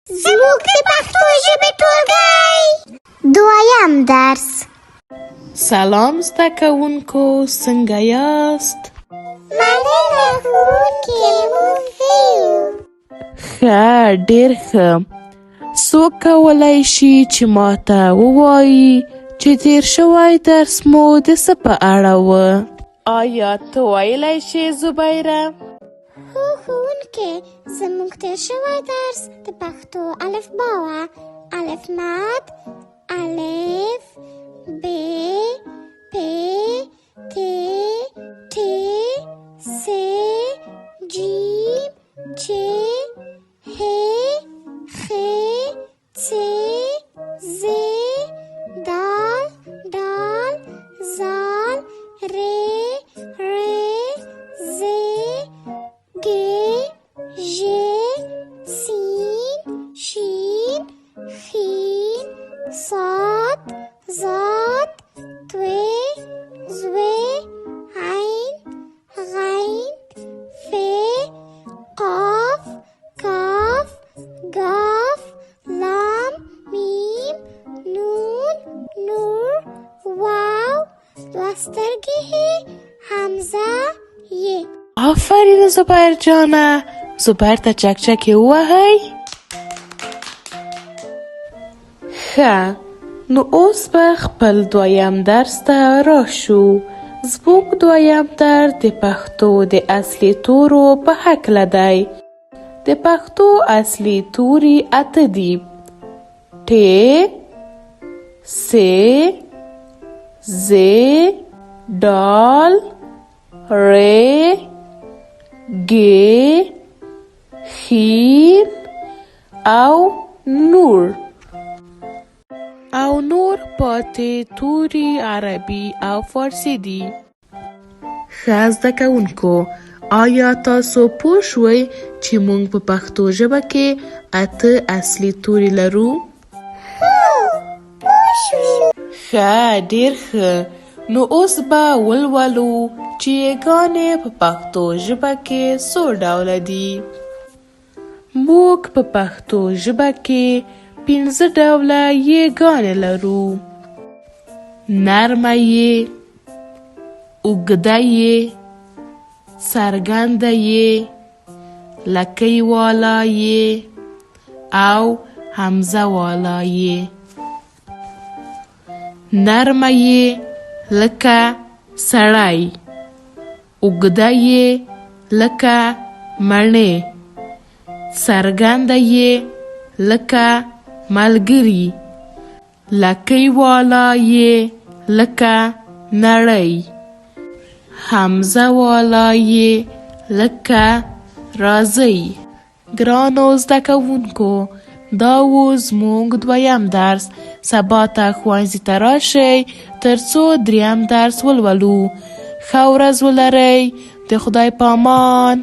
زموږ د پښتو ژبې ټولګی دویم درس. سلام زده کوونکو، څنګه یاست؟ مننه ښوونکې، موږ ښه یو. ښه، ډېر ښه. څوک کولی شي چې ماته ووایي چې تېر شوی درس مو د څه په اړه و؟ آیا ته ویلی شې زبیره؟ هو ښوونکې، زموږ تېر شوی درس د پښتو الفبا وه. الف مد، الف، ب، پ، ت، ټ، س، جیم، چ، ه، خ، څ، ز، دال، ډال، زال، ر، ړ، ز، ګ، ژ، سین، شین، خین، صاد، ضاد، طو، ظو، عین، غین، ف، قاف، کاف، ګاف، لام، میم، نون، نور، واو، دوه سترګې هې، همزه، ی. آفرین زبیر جانه، زبیر ته چکچکې ووهئ. ښه، نو اوس به خپل دویم درس ته راشو. زموږ دویم درس د پښتو د اصلي تورو په هکله دی. د پښتو اصلي توري اته دي: ټ، س، ز، ډال، ر، ګ، خ او نور. او نور پاتې توري عربي او فارسي دي. ښه زده کوونکو، آیا تاسو پوه شوئ چې موږ په پښتو ژبه کې اته اصلي توري لرو؟ هو، پوه شوو. ښه، ډېر ښه. نو اوس به ولولو چې یېګانې په پښتو ژبه کې څو ډوله دي. موږ په پښتو ژبه کې پنځه ډوله یېګانې لرو: نرمه یې، اوږده یې، څرګنده یې، لکۍ والا یې او همزه والا یې. نرمه یې لکه سړی، اوږده یې لکه مڼې، څرګنده یې لکه ملګري، لکۍ والا یې لکه نړۍ، همزه والا یې لکه راځئ. ګرانو زده کوونکو، دا و زموږ دویم درس. سبا ته ښوونځي ته راشئ تر څو دریم درس ولولو. ښه ورځ ولرئ. د خدای په امان.